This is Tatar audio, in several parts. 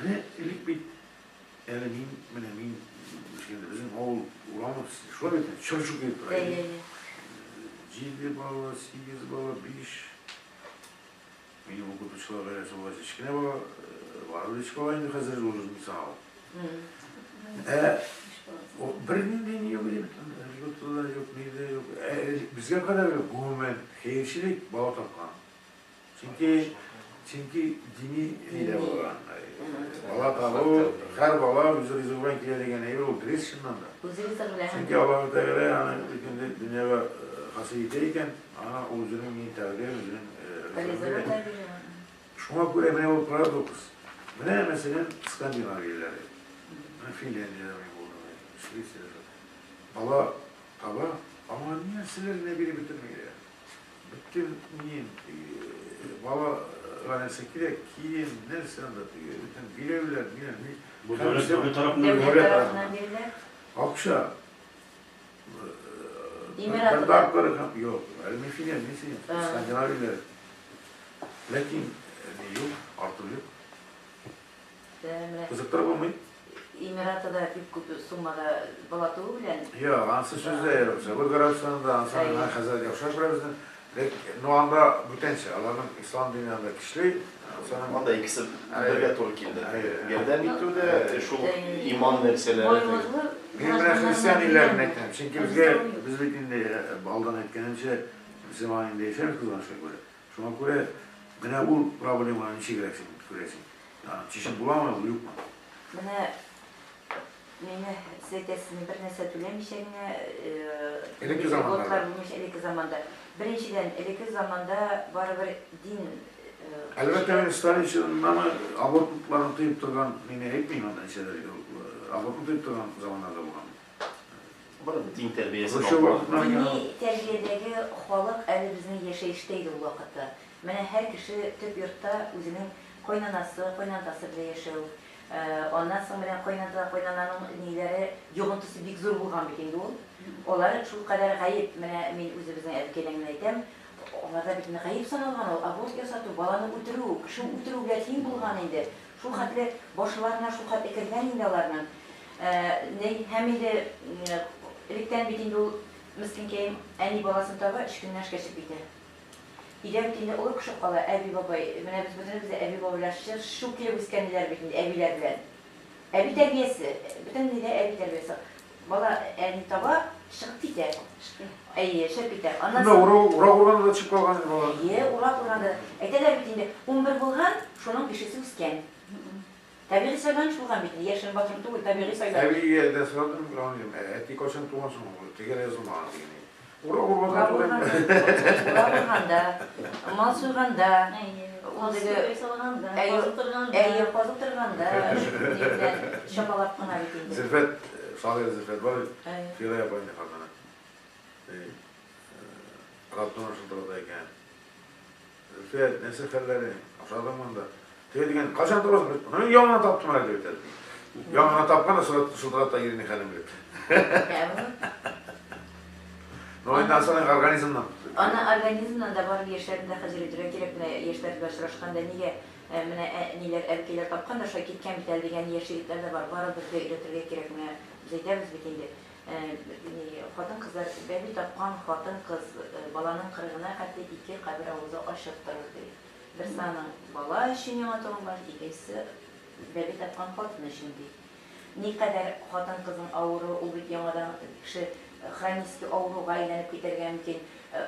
Менә элек бит әле мин, менә мин үскәндә безнең авыл урамы шулай бит, чыр-чу килеп тора иде. Җиде бала, сигез бала, биш. Минем укытучылар гаиләсе булгач, кечкенә бала, барыбер өч бала инде хәзер уже мин саналам. Ә бернинди ни юк иде бит анда, льгота да юк, ни дә юк. Ә безгә кадәр гомумән хәерчелек бала тапкан. Чөнки, чөнки дини ни дә булган. Бала табу, һәр бала үз ризыгы белән килә дигән әйбер ул дөрес чыннан да. Үз ризыгы белән. Чөнки Аллаһы Тәгалә аны бит инде дөньяга хасил итә икән, аңа ул үзенең ни тәкъдирен, үзенең ризыгын бирә. Шуңа күрә менә ул парадокс. Менә, мәсәлән, Скандинавия илләре. Менә Финляндиядә мин булдым, Швециядә. Бала таба, аңа нәрсәләр генә биреп бетермиләр. Бөтен ни, балага нәрсә кирәк, кием, нәрсә анда теге, бөтен биләүләр, ниләр, ни. Бу дәүләт, дәүләт тарафыннан. Дәүләт тарафыннан бирелә. Акча. Бер тапкыр һәм юк, әле мин сөйләм, мин сөйләм. Скандинавияләр. Ләкин ни юк, арту юк. Кызыктырып булмый. Эмиратада бик күп суммада бала туу белән. Юк, ансы сүз дә юк. Сәгуд Гарәбстанында ансы аңа хәзер яхшырак беләбез. Ләкин, ну анда бүтәнчә, аларның ислам дине анда көчле. Ансы Анда икесе бергә туры килде. Ярдәм итү дә, шул иман нәрсәләре. Мин менә христиан илләрен әйтәм, чөнки безгә, без бит инде алдан әйткәнемчә, мөселман илендә яшәмибез, кызганычка күрә. Шуңа күрә менә ул проблеманы ничегрәк син күрәсең? Аны чишеп буламы ул, юкмы? Менә мине сез әйтәсез, мин бер нәрсә түләмичә генә, Элекке заманнарда. льготлар булмыйча элекке заманда. Беренчедән, элекке заманда барыбер дин Әлбәттә, мин Сталин чорындамы абортларны тыеп торган, мин әйтмим анда ничәдер ел, абортны тыеп торган заманнарда булган. Барыбер дин тәрбиясе Хрущев вакытыннан икән ул. Дини тәрбиядәге халык әле безнең яшәештә иде ул вакытта. Менә һәр кеше төп йортта үзенең кайнанасы, кайнатасы белән яшәү. Аннан соң менә кайната, кайнананың ниләре, йогынтысы бик зур булган бит инде ул. Алар шулкадәр гаеп, менә мин үзебезнең әбекәйдән генә әйтәм, аларда бит инде гаеп саналган ул, аборт ясату, баланы үтерү, кеше үтерү белән тиң булган инде. Шул хәтле башларына шул хәтле кергән инде аларның. Ни, һәм инде электән бит инде ул мескенкәем әни баласын таба, өч көннән эшкә чыгып китә. Өйдә бит инде олы кеше кала, әби-бабай. Менә без бөтенебез дә әби-бабайлар чыр-чу килеп үскәннәр бит инде әбиләр белән. Әби тәрбиясе, бөтен өйдә әби тәрбиясе. Бала әни таба, чыгып китә. Әйе, чыгып китә. Аннан Шунда соң урак, урак урганда да төшеп калган инде бала. Әйе, урак урганда. Әйтәләр бит инде, 11 булган, шуның бишесе үскән. Табигый сайланыш булган бит инде, яшерен батырын түгел, табигый сайланыш. Әбигә дә сорадым, Рамилем, ә әти кайчан туган соң ул, төгәл язылмаган дигән иде. Урак урганда Урак туган. урганда, урак урганда, мал суйганда, ул теге, әйе, әйе, казып торганда, ни белән чапалап кына бит инде. Зөлфәт, шагыйрь Зөлфәт бар бит, Әйе. Фирая апа инде хатыны. Роддомнан шылтырата икән. Зөлфият, нәрсә хәлләрең? Ашадыңмы анда? Теге дигән, кайчан торасың? Ну, яңа таптым әле, дип әйтә. Яңа тапкан да шылтырата иренең хәлен белеп. Ну, инде асаның организмнан. Аны организмнан да барып яшьләрне дә хәзер өйдерә кирәк. Менә яшьләр белән очрашканда нигә менә ниләр әбекәйләр тапкан да шулай киткән бит әле дигән яшь егетләр дә бар. Барыбер бергә өйрәтергә кирәк. Менә без әйтәбез бит инде. Хатын-кызлар, бәби тапкан хатын-кыз баланың кырыгына хәтле ике кабер авызы ачык торыр, ди. Берсе аның бала өчен яңа туган бала, икенчесе бәби тапкан хатын өчен, ди. Никадәр хатын-кызның авыруы, ул бит яңадан кеше хронический авыруга әйләнеп китәргә мөмкин.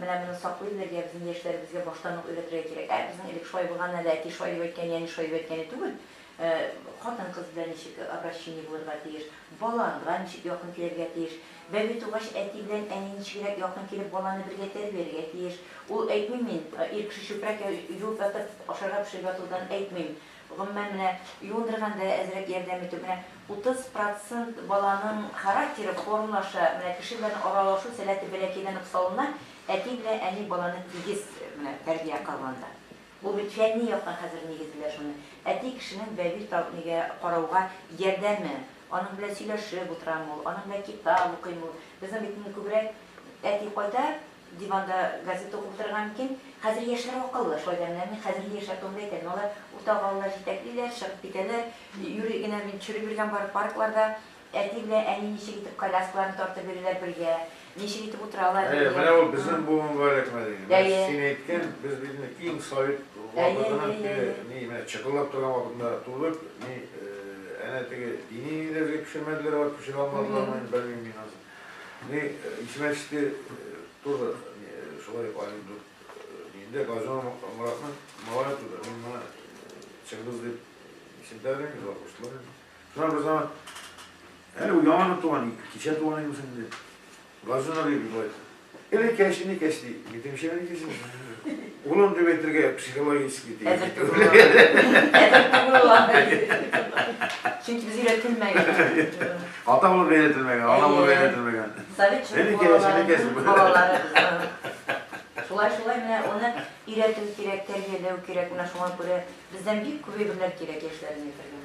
Менә моны саклый белергә, безнең яшьләребезгә баштан ук өйрәтергә кирәк. Ә безнең элек шулай булган әле, әти шулай дип әйткән, әни шулай дип әйткәне түгел. Хатын-кыз белән ничек обращение булырга тиеш, балага ничек якын килергә тиеш, бәби тугач әти белән әни ничегрәк якын килеп баланы бергә тәрбияләргә тиеш. Ул әйтмим мин, ир кеше чүпрәк юып ятып, ашарга пешереп ятудан әйтмим. Гомумән, менә юындырганда әзрәк ярдәм итү, менә 30 процент баланың характеры формалаша, менә кеше белән аралашу сәләте бәләкәйдән үк салына, әти белән әни баланы тигез менә тәрбия кылганда. Ул бит фәнни яктан хәзер нигезлиләр шуны. Әти кешенең бәби нигә карауга ярдәме. Аның белән сөйләшеп утырамы ул, аның белән китап укыймы ул. Безнең бит инде күбрәк әти кайта, Диванда газета укып утырырга мөмкин. Хәзер яшьләр акыллы, шулай да менә мин хәзерге яшьләр турында әйтәм. Алар уртага алалар, җитәклиләр, чыгып китәләр. Юри генә мин төшереп йөргән бар паркларда. Әти белән әни ничек итеп коляскаларын тартып йөриләр бергә, ничек итеп утыралар Әйе, бергә. менә ул безнең буынга эләкмәде. Менә син әйткән, без бит инде иң совет вакытының теге ни, менә чыкылдап торган вакытында тудык. Ни, әнә теге дини ниләргә күчермәделәр, алар күчерә алмадылармы, инде белмим мин анысын. Ни, исемә төште, тоже шулай ук анекдот. Миндә Газинур Моратның малае туды. Мин моны Чыңгыз дип исем тәкъдим иттем, алар куштылар инде. Шуннан бер заман, әле ул яңа гына туган, кичә туган идеме соң инде. Газинур дип болай. Энекәш, энекәш ди. Митемчә энекәш. Улым дип әйтергә психологически ди. Әзер түгел ул. Әзер түгел ул. Чөнки без өйрәтелмәгән. Ата булып өйрәтелмәгән, ана булып өйрәтелмәгән. Совет чоры балалары. Шулай, шулай, менә аны өйрәтү кирәк, тәрбияләү кирәк. Менә шуңа күрә бездән бик күп әйберләр кирәк яшьләрне өйрәтергә.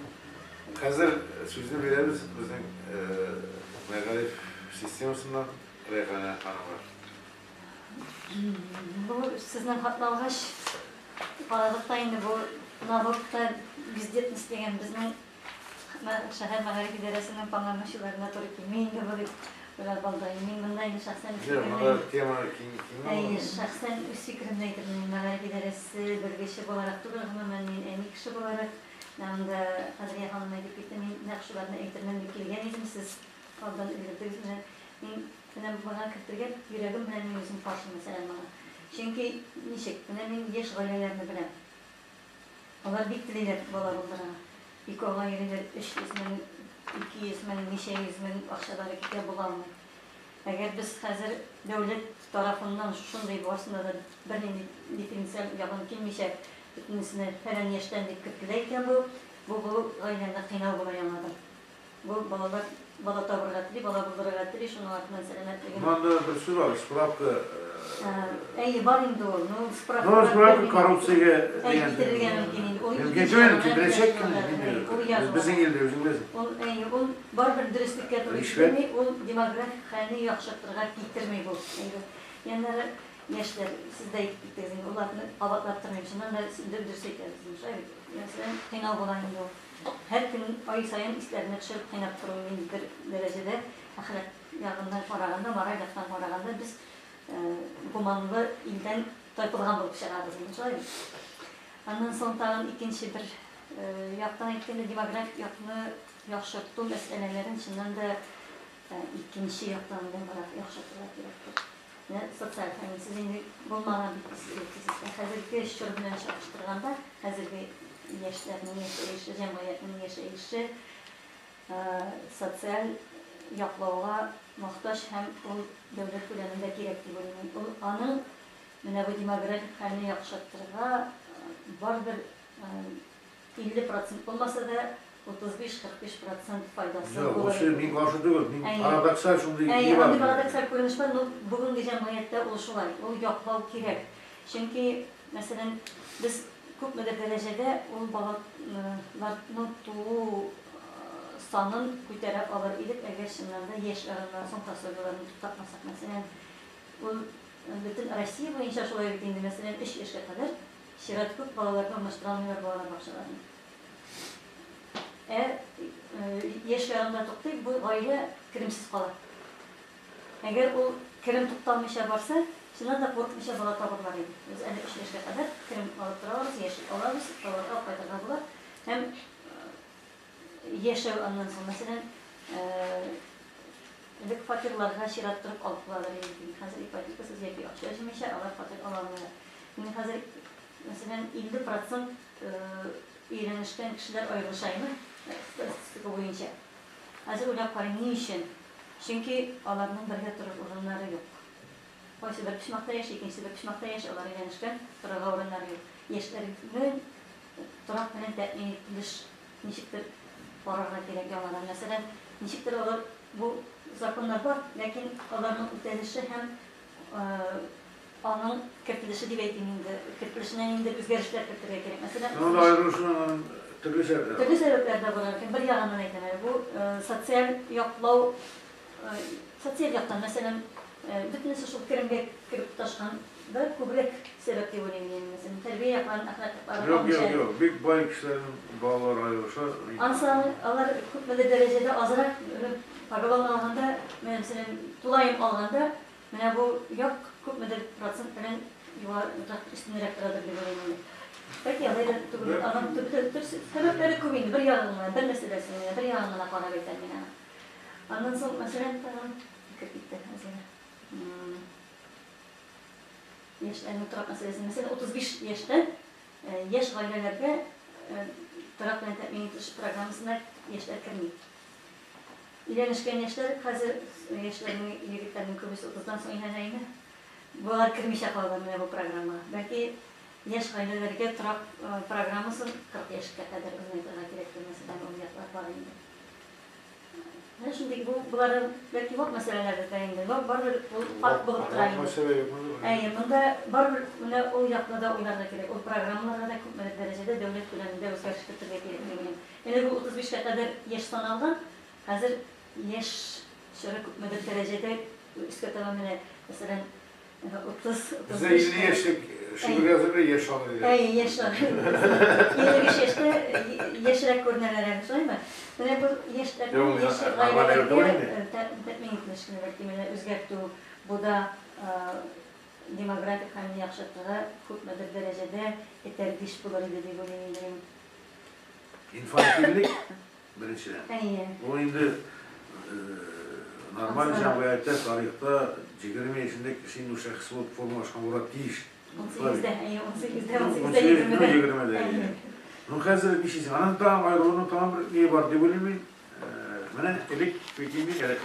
Хәзер сүзне бирәбез безнең мәгариф системасыннан Рәйхана ханымга. Бу сезнең хатны алгач, карадык та инде бу налогта бездетность дигән безнең шәһәр мәгариф идарәсенең полномочияләренә туры килми инде бу дип уйлап алдык. Мин монда инде шәхсән үз фикеремне тема киң киң. Әйе, шәхсән үз фикеремне әйтермен. Мин мәгариф идарәсе белгече буларак түгел, гомумән мин әни кеше буларак, менә монда Кадрия ханым әйтеп китте, мин нәкъ шуларны әйтермен дип килгән идем, сез алдан өлгердегез менә. Мин менә моңа кертергә йөрәгем белән мин үзем каршы, мәсәлән, моңа. Чөнки ничек, менә мин яшь гаиләләрне беләм. Алар бик телиләр бала булдырырга. ИКОга йөриләр, 300 мең, 200 мең, ничә йөз мең акчалары китә, була алмый. Әгәр без хәзер дәүләт тарафыннан шушындый барысына да бернинди дифференциаль ягын килмичә, бөтенесенә фәлән яшьтән дип кертелә икән бу, бу бу гаиләне кыйнау була яңадан. Бу балалар бала табырга тели, бала булдырырга тели, шуның артыннан сәламәтлеген. Ну, анда бер сүз бар, справка. Әйе, бар инде ул. Ну, справка. Ну, справка коррупциягә дигән. Китерергә мөмкин инде. Ул мөмкин түгел, китерәчәк кем Безнең илдә үзең беләсең. Ул, әйе, ул барыбер дөреслеккә туры китерми, ул демографик хәлне яхшыртырга китерми бу. Яннары яшьләр, сез дә әйтеп киттегез инде, уларны кабатлап тормыйм. Чыннан да дөрес әйтәсез, шулай бит. Мәсәлән, кыйнау була инде ул. Һәр көн, ай саен исләренә төшереп кыйнап тору ниндидер дәрәҗәдә әхлак ягыннан караганда, мораль яктан караганда без гуманлы илдән тайпылган булып чыгабыз инде, шулай бит? Аннан соң тагын икенче бер яктан әйткәндә, демографик якны яхшырту мәсьәләләрен чыннан да икенче яктан да карап яхшыртырга кирәктер. Менә социаль хәлне сез инде булмаган дип әйтәсез. Ә хәзерге чор белән чагыштырганда, хәзерге яшьләрнең яшәеше, җәмгыятьнең яшәеше социаль яклауга мохтаҗ һәм ул дәүләт күләмендә кирәк дип уйлыйм. Ул аның менә бу демографик хәлне яхшыртырга барыбер 50 процент булмаса да, 35-45 процент файдасы Юк, ул сүз мин каршы түгел. Мин парадоксаль шундый ни бар. Андый парадоксаль күренеш бар, но бүгенге җәмгыятьтә ул шулай. Ул яклау кирәк. Чөнки, мәсәлән, без күпмедер дәрәҗәдә ул балаларның туу санын күтәрә алыр идек, әгәр чыннан да яшь ярымнан соң пособиеләрне туктатмасак. Мәсәлән, ул бөтен Россия буенча шулай бит инде, мәсәлән, өч яшькә кадәр чират күп, балаларны урнаштыра алмыйлар балалар бакчаларына. Ә яшь ярымда туктый, бу гаилә керемсез кала. Әгәр ул керем тукталмыйча барса, чыннан да курыкмыйча бала табырлар иде. Без әле өч яшькә кадәр керем алып тора алабыз, яши алабыз, балаларга алып кайтырга була. Һәм яшәү аннан соң, мәсәлән, элек фатирларга чират торып алып калалар иде. Хәзер ипотекасыз яки акча җыймыйча алар фатир ала алмыйлар. Мин хәзер, мәсәлән, 50 процент өйләнешкән кешеләр аерылыша име, статистика буенча. Хәзер уйлап карыйм, ни өчен? Чөнки аларның бергә торыр урыннары юк. Кайсы бер почмакта яши, икенчесе бер почмакта яши, алар өйләнешкән, торырга урыннары юк. Яшьләрне торак белән тәэмин ителеш ничектер карарга кирәк яңадан. Мәсәлән, ничектер алар, бу законнар бар, ләкин аларның үтәлеше һәм аның кертелеше дип әйтим инде, кертелешенә ниндидер үзгәрешләр кертергә кирәк. Мәсәлән, Ну, анда аерылышуның аның төрле сәбәпләре Төрле сәбәпләр дә бар мөмкин. Бер ягыннан әйтәм әле, бу социаль яклау, социаль яктан, мәсәлән, Бөтенесе шул керемгә кереп тоташкан да күбрәк сәбәп дип уйлыйм мин. Мәсәлән, тәрбия якларын, әхлак якларын Юк, юк, алмыйча. юк. Бик бай кешеләрнең балалары аерылыша. Анысы алар күпмедер дәрәҗәдә азрак, поголовно алганда, менә мәсәлән, тулаем алганда, менә бу як күпмедер процент белән югарырак, өстенрәк торадыр дип уйлыйм инде. Бәлки алай да түгел, аның төп сәбәпләре күп инде, бер ягын гына, бер мәсьәләсен генә, бер ягын гына карап әйтәм мин аны. Аннан соң, мәсәлән, тагын фикер китте әзгенә. Яшьләрнең торак мәсьәләсе. Мәсәлән, 35 яшьтән яшь гаиләләргә торак белән тәэмин итү программасына яшьләр керми. Өйләнешкән яшьләр хәзер яшьләрнең, егетләрнең күбесе 30-дан соң өйләнә инде. Болар кермичә калалар менә бу программага. Бәлки яшь гаиләләргә торак программасын 40 яшькә кадәр озынайтырга кирәктер, мәсәлән, ул яклар бар инде. Менә шундый бу болары бәлки вак мәсьәләләрдер дә инде, но барыбер ул факт булып тора Вак инде. мәсьәлә юк монда. Әйе, монда барыбер менә ул якны да уйларга кирәк. Ул программаларга да күпмедер дәрәҗәдә дәүләт күләмендә үзгәреш кертергә кирәк дип уйлыйм. Элек ул 35-кә кадәр яшь саналган, хәзер яшь чоры күпмедер дәрәҗәдә өскә таба менә, мәсәлән, 30, Бездә 35. 50 яшьлек шигырь язып яшь алыр иде. Әйе, яшь алыр. 55 яшьтә яшьрәк күренәләр әле, шулаймы? Менә бу яшьләрнең Юк, яшь нормаль гаиләләргә түгел инде. тәэмин ителешне бәлки менә үзгәртү, бу да демографик хәлне яхшыртуга күпмедер дәрәҗәдә этәргеч булыр иде дип уйлыйм инде мин. Инфантильлек беренчедән. Әйе. Ул инде нормаль җәмгыятьтә, тарихта 20 яшендә кеше инде шәхес булып формалашкан булырга тиеш. 18-дә, әйе, 18-дә, 18-дә, 18, 20-дә. 20-дә, әйе. Ну хәзер нишлисең? Аның тагын аерылуның тагын бер ни бар дип уйлыйм мин. Менә элек бит инде